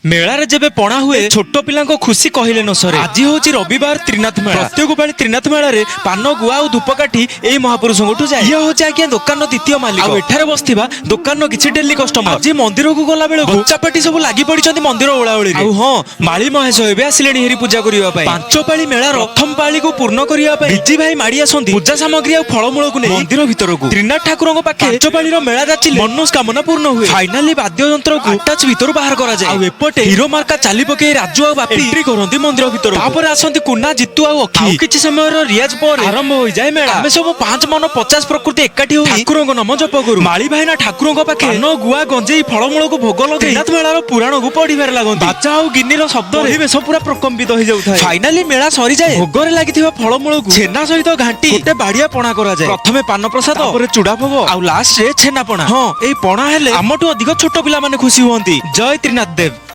ମେଳାରେ ଯେବେ ପଣା ହୁଏ, ଛୋଟ ପିଲାଙ୍କ ଖୁସି କହିଲେ ନ ସରେ। ଆଜି ହଉଛି ରବିବାର, ତ୍ରିନାଥ ମେଳା। ପ୍ରତ୍ୟେକ ପାଳି ତ୍ରିନାଥ ମେଳାରେ ପାନ, ଗୁଆ ଆଉ ଧୂପକାଠି ଏଇ ମହାପୁରୁଷଙ୍କଠୁ ଯାଏ। ଇଏ ହଉଛି ଆଜ୍ଞା ଦୋକାନର ଦ୍ୱିତୀୟ ମାଲିକ ଆଉ ଏଠାରେ ବସିଥିବା ଦୋକାନର କିଛି ଡେଲି କଷ୍ଟମର। ଆଜି ମନ୍ଦିରକୁ ଗଲା ବେଳକୁ ଚାପାଟି ସବୁ ଲାଗି ପଡିଛନ୍ତି ମନ୍ଦିର ଓଳାଓଳିରେ। ଆଉ ହଁ, ମାଳି ମହେଶ ଏବେ ଆସିଲେଣି ହେରି ପୂଜା କରିବା ପାଇଁ। 5 ପାଳି ମେଳାର ପ୍ରଥମ ପାଳିକୁ ପୂର୍ଣ୍ଣ କରିବା ପାଇଁ ବିଜି ଭାଇ ମାଡି ଆସନ୍ତି ପୂଜା ସାମଗ୍ରୀ ଆଉ ଫଳମୂଳକୁ ନେଇ ମନ୍ଦିର ଭିତରକୁ। ତ୍ରିନାଥ ଠାକୁରଙ୍କ ପାଖେ 5 ପାଳିର ମେଳା ଯାଚିଲେ ମନସ୍କାମନା ପୂର୍ଣ୍ଣ ହୁଏ। ଫାଇନାଲି ବାଦ୍ୟଯନ୍ତ୍ରକୁ ଆଟାଚ ଭିତରୁ ବାହାର କରାଯାଏ ଆଉ ଏପଟେ ହିରୋ ମାର୍କା ଚାଲି ପକେଇ ରାଜୁ ଆଉ ବାପି ଏଣ୍ଟ୍ରି କରନ୍ତି ମନ୍ଦିର ଭିତରକୁ। ତାପରେ ଆସନ୍ତି କୁନା, ଜିତୁ ଆଉ ଅଖି। ଆଉ କିଛି ସମୟର ରିଆଜ ପରେ ଆରମ୍ଭ ହୋଇଯାଏ ମେଳା। ଆମେ ସବୁ 5 ମନ 50 ପ୍ରକୃତି ଏକାଠି ହୋଇ ଠାକୁରଙ୍କ ନାମ ଜପ କରୁ। ମାଳି ଭାଇନା ଠାକୁରଙ୍କ ପାଖେ ପାନ, ଗୁଆ, ଗଞ୍ଜେଇ, ଫଳମୂଳକୁ ଭୋଗ ଲଗେଇ ତ୍ରିନାଥ ମେଳାର ପୁରାଣକୁ ପଢିବାରେ ଲାଗନ୍ତି। ବାଜା ଆଉ ଗିନିର ଶବ୍ଦ ପରିବେଶ ପୁରା ପ୍ରକମ୍ପିତ ହେଇଯାଉଥାଏ। ଫାଇନାଲି ମେଳା ସରିଯାଏ। ଭୋଗରେ ଲାଗିଥିବା ଫଳମୂଳକୁ ଛେନା ସହିତ ଘାଣ୍ଟି ଗୋଟେ ବାଡିଆ ପଣା କରାଯାଏ। ପ୍ରଥମେ ପାନ ପ୍ରସାଦ, ତାପରେ ଚୁଡା ଭୋଗ ଆଉ ଲାଷ୍ଟରେ ଛେନା ପଣା। ହଁ, ଏଇ ପଣା ହେଲେ ଆମଠୁ ଅଧିକ ଛୋଟ ପିଲାମାନେ ଖୁସି ହୁଅନ୍ତି। ଜୟ ତ୍ରିନାଥ ଦେବ।